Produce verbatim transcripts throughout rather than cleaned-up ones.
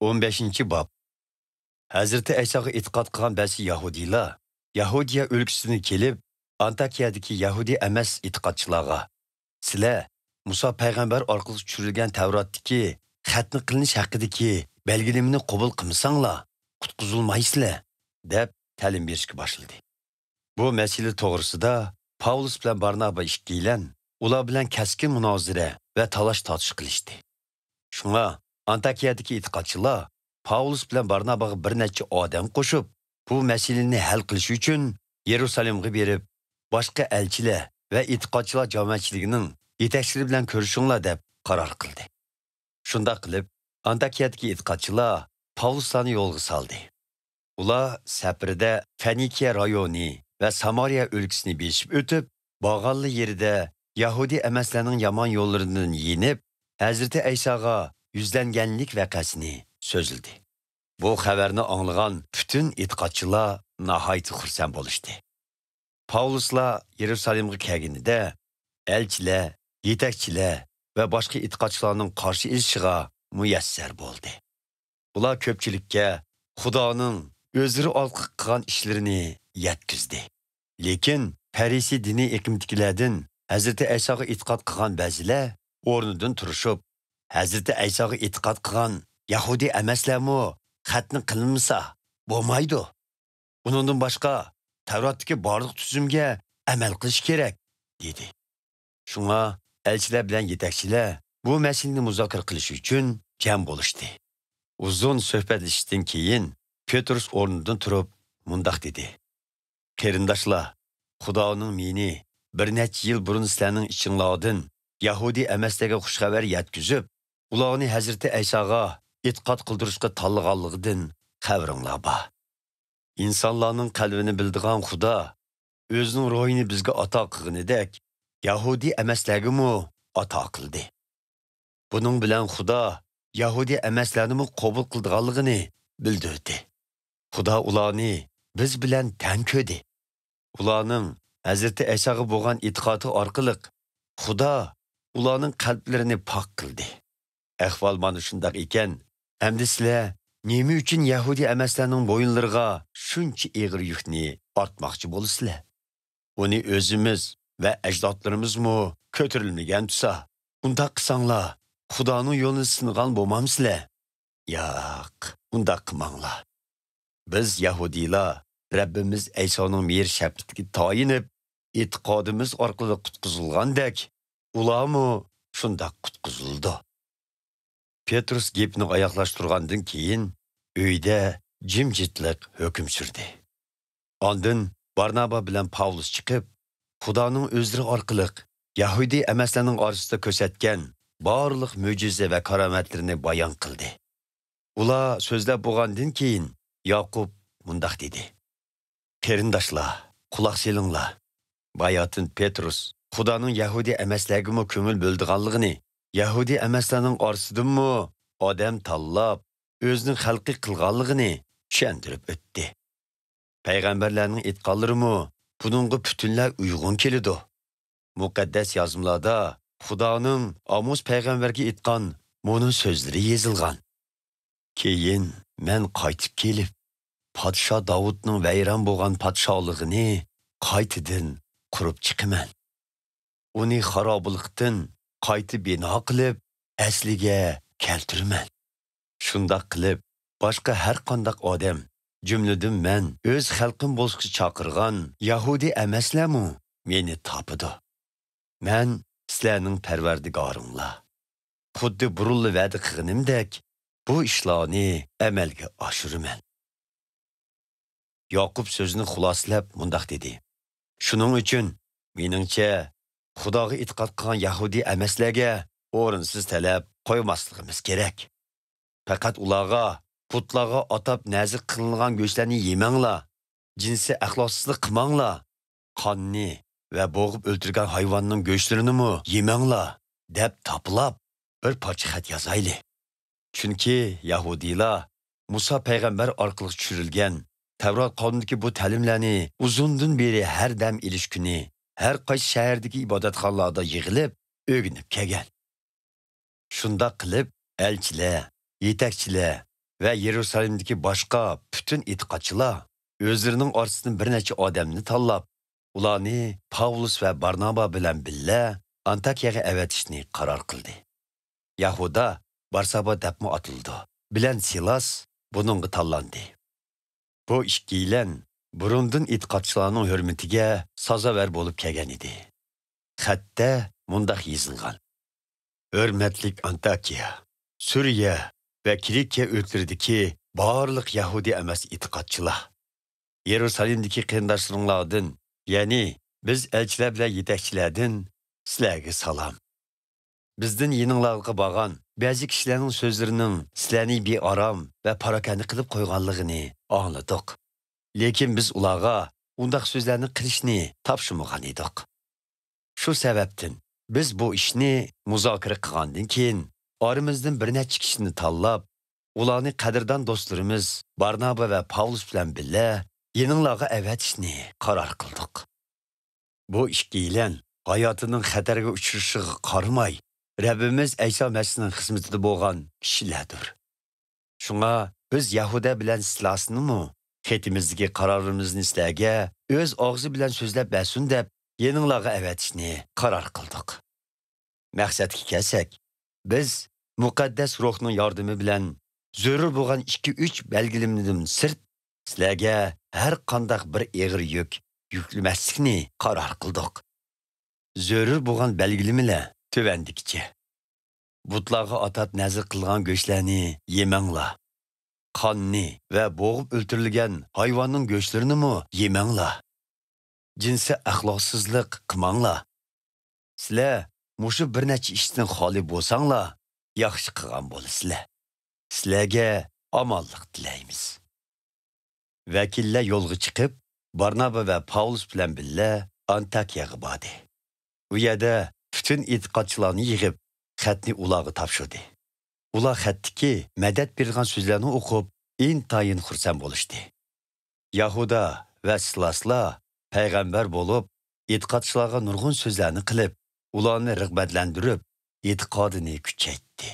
ئون بەشىنچى باب. ھەزرىتى ئەيساغا ئېتىقاد قىلغان بەزى يەھۇدىيلار يەھۇدىيە ئۆلكىسىدىن كېلىپ، ئانتاكىيەدىكى يەھۇدىي ئەمەس ئېتىقادچىلارغا، «سىلەر مۇسا پەيغەمبەر ئارقىلىق چۈشۈرۈلگەن تەۋراتتىكى خەتنە قىلىنىش ھەققىدىكى بەلگىلىمىنى قوبۇل قىلمىساڭلار، قۇتقۇزۇلمايسىلەر» دەپ تەلىم بېرىشكە باشلىدى. بۇ مەسىلە توغرىسىدا پاۋلۇس بىلەن بارنابا ئىككىيلەن ئۇلار بىلەن كەسكىن مۇنازىرە ۋە تالاش-تارتىش قىلىشتى. شۇڭا ئانتاكىيەدىكى ئېتىقادچىلار پاۋلۇس بىلەن بارناباغا بىر نەچچە ئادەم قوشۇپ، بۇ مەسىلىنى ھەل قىلىش ئۈچۈن يېرۇسالېمغا بېرىپ، باشقا ئەلچىلەر ۋە ئېتىقادچىلار جامائەتچىلىكىنىڭ يېتەكچىلىرى بىلەن كۆرۈشۈڭلار دەپ قارار قىلدى. شۇنداق قىلىپ، ئانتاكىيەدىكى ئېتىقادچىلار پاۋلۇسلارنى يولغا سالدى. ئۇلار سەپىرىدە فېنىكىيە رايونى ۋە سامارىيە ئۆلكىسىنى بېسىپ ئۆتۈپ، بارغانلا يېرىدە يەھۇدىي ئەمەسلەرنىڭ يامان يوللىرىدىن يېنىپ، ھەزرىتى ئەيساغا يۈزلەنگەنلىك ۋەقەسىنى سۆزلىدى. بۇ خەۋەرنى ئاڭلىغان پۈتۈن ئېتىقادچىلار ناھايىتى خۇرسەن بولۇشتى. پاۋلۇسلار يېرۇسالېمغا كەلگىنىدە، ئەلچىلەر، يېتەكچىلەر ۋە باشقا ئېتىقادچىلارنىڭ قارشى ئېلىشىغا مۇيەسسەر بولدى. ئۇلار كۆپچىلىككە خۇدانىڭ ئۆزلىرى ئارقىلىق قىلغان ئىشلىرىنى يەتكۈزدى. لېكىن پەرىسىي دىنىي ئېقىمدىكىلەردىن ھەزرىتى ئەيساغا ئېتىقاد قىلغان بەزىلەر ئورنىدىن تۇرۇشۇپ، «ھەزرىتى ئەيساغا ئېتىقاد قىلغان يەھۇدىي ئەمەسلەرمۇ خەتنە قىلىنمىسا بولمايدۇ. ئۇنىڭدىن باشقا، تەۋراتتىكى بارلىق تۈزۈمگە ئەمەل قىلىش كېرەك» دېدى. شۇڭا ئەلچىلەر بىلەن يېتەكچىلەر بۇ مەسىلىنى مۇزاكىرە قىلىش ئۈچۈن جەم بولۇشتى. ئۇزۇن سۆھبەتلىشىشتىن كېيىن، پېترۇس ئورنىدىن تۇرۇپ مۇنداق دېدى: «قېرىنداشلار، خۇدانىڭ مېنى بىر نەچچە يىل بۇرۇن سىلەرنىڭ ئىچىڭلاردىن يەھۇدىي ئەمەسلەرگە خۇش خەۋەر يەتكۈزۈپ، ئۇلارنى ھەزرىتى ئەيساغا ئېتىقاد قىلدۇرۇشقا تاللىغانلىقىدىن خەۋىرىڭلار بار. ئىنسانلارنىڭ قەلبىنى بىلىدىغان خۇدا ئۆزىنىڭ روھىنى بىزگە ئاتا قىلغىنىدەك، يەھۇدىي ئەمەسلەرگىمۇ ئاتا قىلدى. بۇنىڭ بىلەن خۇدا يەھۇدىي ئەمەسلەرنىمۇ قوبۇل قىلىدىغانلىقىنى بىلدۈردى. خۇدا ئۇلارنى بىز بىلەن تەڭ كۆردى. ئۇلارنىڭ ھەزرىتى ئەيساغا بولغان ئېتىقادى ئارقىلىق خۇدا ئۇلارنىڭ قەلبلىرىنى پاك قىلدى. ئەھۋال مانا شۇنداق ئىكەن، ئەمدى سىلەر نېمە ئۈچۈن يەھۇدىي ئەمەسلەرنىڭ بويۇنلىرىغا شۇنچە ئېغىر يۈكنى ئارتماقچى بولىسىلەر؟ ئۇنى ئۆزىمىز ۋە ئەجدادلىرىمىزمۇ كۆتۈرەلمىگەن تۇرسا، ئۇنداق قىلساڭلار، خۇدانىڭ يولىنى سىنىغان بولمامسىلەر؟ ياق، ئۇنداق قىلماڭلار. بىز يەھۇدىيلار رەببىمىز ئەيسانىڭ مېھىر-شەپقىتىگە تايىنىپ، ئېتىقادىمىز ئارقىلىق قۇتقۇزۇلغاندەك، ئۇلارمۇ شۇنداق قۇتقۇزۇلىدۇ.» پېترۇس گېپىنى ئاياغلاشتۇرغاندىن كېيىن، ئۆيدە جىمجىتلىق ھۆكۈم سۈردى. ئاندىن بارنابا بىلەن پاۋلۇس چىقىپ، خۇدانىڭ ئۆزلىرى ئارقىلىق يەھۇدىي ئەمەسلەرنىڭ ئارىسىدا كۆرسەتكەن بارلىق مۆجىزە ۋە كارامەتلىرىنى بايان قىلدى. ئۇلار سۆزلەپ بولغاندىن كېيىن، ياقۇپ مۇنداق دېدى: «قېرىنداشلار، قۇلاق سېلىڭلار. باياتىن پېترۇس خۇدانىڭ يەھۇدىي ئەمەسلەرگىمۇ كۆڭۈل بۆلىدىغانلىقىنى، يەھۇدىي ئەمەسلەرنىڭ ئارىسىدىنمۇ ئادەم تاللاپ، ئۆزىنىڭ خەلقى قىلغانلىقىنى چۈشەندۈرۈپ ئۆتتى. پەيغەمبەرلەرنىڭ ئېيتقانلىرىمۇ بۇنىڭغا پۈتۈنلەي ئۇيغۇن كېلىدۇ. مۇقەددەس يازمىلاردا خۇدانىڭ ئاموس پەيغەمبەرگە ئېيتقان مۇنۇ سۆزلىرى يېزىلغان: كېيىن مەن قايتىپ كېلىپ، پادىشاھ داۋۇتنىڭ ۋەيران بولغان پادىشاھلىقىنى قايتىدىن قۇرۇپ چىقىمەن. ئۇنى خارابىلىقتىن قايتا بىنا قىلىپ، ئەسلىگە كەلتۈرىمەن. شۇنداق قىلىپ، باشقا ھەر قانداق ئادەم، جۈملىدىن مەن ئۆز خەلقىم بولۇشقا چاقىرغان يەھۇدىي ئەمەسلەرمۇ مېنى تاپىدۇ. مەن سىلەرنىڭ پەرۋەردىگارىڭلار. خۇددى بۇرۇنلا ۋەدە قىلغىنىمدەك، بۇ ئىشلارنى ئەمەلگە ئاشۇرىمەن.» ياقۇپ سۆزىنى خۇلاسىلەپ مۇنداق دېدى: «شۇنىڭ ئۈچۈن، مېنىڭچە، خۇداغا ئېتىقاد قىلغان يەھۇدىي ئەمەسلەرگە ئورۇنسىز تەلەپ قويماسلىقىمىز كېرەك. پەقەت ئۇلارغا، بۇتلارغا ئاتاپ نەزىر قىلىنغان گۆشلەرنى يېمەڭلار، جىنسىي ئەخلاقسىزلىق قىلماڭلار، قاننى ۋە بوغۇپ ئۆلتۈرگەن ھايۋاننىڭ گۆشلىرىنىمۇ يېمەڭلار» دەپ تاپىلاپ، بىر پارچە خەت يازايلى. چۈنكى يەھۇدىيلار مۇسا پەيغەمبەر ئارقىلىق چۈشۈرۈلگەن تەۋرات قانۇنىدىكى بۇ تەلىملەرنى ئۇزۇندىن بېرى ھەر دەم ئېلىش كۈنى ھەر قايسى شەھەردىكى ئىبادەتخانىلاردا يىغىلىپ ئۆگىنىپ كەلگەن. شۇنداق قىلىپ، ئەلچىلەر، يېتەكچىلەر، ۋە يېرۇسالېمدىكى باشقا پۈتۈن ئېتىقادچىلار ئۆزلىرىنىڭ ئارىسىدىن بىر نەچچە ئادەمنى تاللاپ، ئۇلارنى پاۋلۇس ۋە بارنابا بىلەن بىللە ئانتاكىيەگە ئەۋەتىشنى قارار قىلدى. يەھۇدا، بارسابا دەپمۇ ئاتىلىدۇ، بىلەن سىلاس بۇنىڭغا تاللاندى. بۇ ئىككىيلەن بۇرۇندىن ئېتىقادچىلارنىڭ ھۆرمىتىگە سازاۋەر بولۇپ كەلگەن ئىدى. خەتتە مۇنداق يېزىلغان: ھۆرمەتلىك ئانتاكىيە، سۈرىيە ۋە كىلىكىيە ئۆلكىلىرىدىكى بارلىق يەھۇدىي ئەمەس ئېتىقادچىلار، يېرۇسالېمدىكى قېرىنداشلىرىڭلاردىن، يەنى بىز ئەلچىلەر بىلەن يېتەكچىلەردىن سىلەرگە سالام. بىزدىن يېنىڭلارغا بارغان بەزى كىشىلەرنىڭ سۆزلىرىنىڭ سىلەرنى بىئارام ۋە پاراكەندە قىلىپ قويغانلىقىنى ئاڭلىدۇق. لېكىن بىز ئۇلارغا ئۇنداق سۆزلەرنى قىلىشنى تاپشۇرمىغان ئىدۇق. شۇ سەۋەبتىن بىز بۇ ئىشنى مۇزاكىرە قىلغاندىن كېيىن، ئارىمىزدىن بىر نەچچە كىشىنى تاللاپ، ئۇلارنى قەدىردان دوستلىرىمىز بارنابا ۋە پاۋلۇس بىلەن بىللە يېنىڭلارغا ئەۋەتىشنى قارار قىلدۇق. بۇ ئىككىيلەن ھاياتىنىڭ خەتەرگە ئۇچرىشىغا قارىماي، رەببىمىز ئەيسا مەسىھنىڭ خىزمىتىدە بولغان كىشىلەردۇر. شۇڭا بىز يەھۇدە بىلەن سىلاسنىمۇ خېتىمىزدىكى قارارىمىزنى سىلەرگە ئۆز ئاغزى بىلەن سۆزلەپ بەرسۇن دەپ، يېنىڭلارغا ئەۋەتىشنى قارار قىلدۇق. مەقسەتكە كەلسەك، بىز مۇقەددەس روھنىڭ ياردىمى بىلەن زۆرۈر بولغان ئىككى-ئۈچ بەلگىلىمىدىن سىرت، سىلەرگە ھەر قانداق بىر ئېغىر يۈك يۈكلىمەسلىكنى قارار قىلدۇق. زۆرۈر بولغان بەلگىلىمىلەر تۆۋەندىكىچە: بۇتلارغا ئاتاپ نەزىر قىلغان گۆشلەرنى يېمەڭلار. قاننى ۋە بوغۇپ ئۆلتۈرۈلگەن ھايۋاننىڭ گۆشلىرىنىمۇ يېمەڭلار. جىنسىي ئەخلاقسىزلىق قىلماڭلار. سىلەر مۇشۇ بىر نەچچە ئىشتىن خالىي بولساڭلار، ياخشى قىلغان بولىسىلەر. سىلەرگە ئامانلىق تىلەيمىز. ۋەكىللەر يولغا چىقىپ، بارنابا ۋە پاۋلۇس بىلەن بىللە ئانتاكىيەگە باردى. ئۇ يەردە پۈتۈن ئېتىقادچىلارنى يىغىپ، خەتنى ئۇلارغا تاپشۇردى. ئۇلار خەتتىكى مەدەت بېرىدىغان سۆزلەرنى ئوقۇپ، ئىنتايىن خۇرسەن بولۇشتى. يەھۇدا ۋە سىلاسلار پەيغەمبەر بولۇپ، ئېتىقادچىلارغا نۇرغۇن سۆزلەرنى قىلىپ، ئۇلارنى رىغبەتلەندۈرۈپ، ئېتىقادىنى كۈچەيتتى.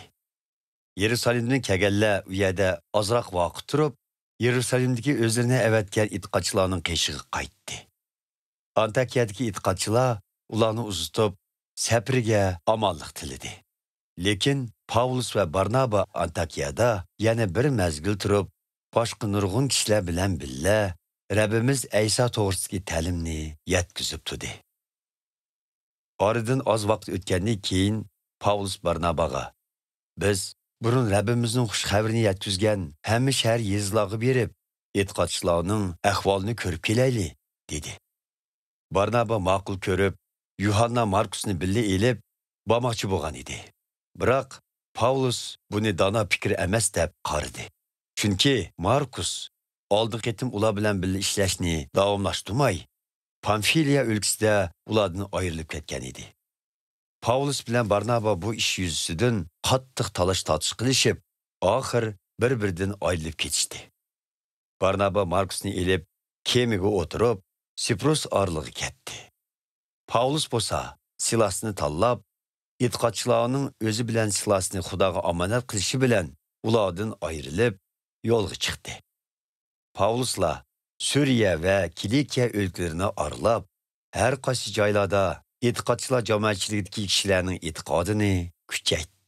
يېرۇسالېمدىن كەلگەنلەر ئۇ يەردە ئازراق ۋاقىت تۇرۇپ، يېرۇسالېمدىكى ئۆزلىرىنى ئەۋەتكەن ئېتىقادچىلارنىڭ قېشىغا قايتتى. ئانتاكىيەدىكى ئېتىقادچىلار ئۇلارنى ئۇزىتىپ، سەپىرىگە ئامانلىق تىلىدى. لېكىن پاۋلۇس ۋە بارنابا ئانتاكىيەدە يەنە بىر مەزگىل تۇرۇپ، باشقا نۇرغۇن كىشىلەر بىلەن بىللە رەببىمىز ئەيسا توغرىسىدىكى تەلىمنى يەتكۈزۈپ تۇردى. ئارىدىن ئاز ۋاقىت ئۆتكەندىن كېيىن، پاۋلۇس بارناباغا: «بىز بۇرۇن رەببىمىزنىڭ خۇش خەۋىرىنى يەتكۈزگەن ھەممە شەھەر، يېزىلارغا بېرىپ، ئېتىقادچىلارنىڭ ئەھۋالىنى كۆرۈپ كېلەيلى» دېدى. بارنابا ماقۇل كۆرۈپ، يۇھاننا ماركۇسنى بىللە ئېلىپ، بارماقچى بولغان ئىدى. بىراق، پاۋلۇس بۇنى دانا پىكىر ئەمەس دەپ قارىدى. چۈنكى ماركۇس ئالدىنقى قېتىم ئۇلار بىلەن بىللە ئىشلەشنى داۋاملاشتۇرماي، پامفىلىيە ئۆلكىسىدە ئۇلاردىن ئايرىلىپ كەتكەن ئىدى. پاۋلۇس بىلەن بارنابا بۇ ئىش يۈزىسىدىن قاتتىق تالاش-تارتىش قىلىشىپ، ئاخىر بىر-بىرىدىن ئايرىلىپ كېتىشتى. بارنابا ماركۇسنى ئېلىپ، كېمىگە ئولتۇرۇپ، سىپروس ئارىلىغا كەتتى. پاۋلۇس بولسا سىلاسنى تاللاپ، ئېتىقادچىلارنىڭ ئۆزى بىلەن سىلاسنى خۇداغا ئامانەت قىلىشى بىلەن ئۇلاردىن ئايرىلىپ، يولغا چىقتى. پاۋلۇسلا سۈرىيە ۋە كىلىكىيە ئۆلكىلىرىنى ئارىلاپ، ھەر قايسى جايلاردا ئېتىقادچىلار جامائەتچىلىكىدىكى كىشىلەرنىڭ ئېتىقادىنى كۈچەيتتى.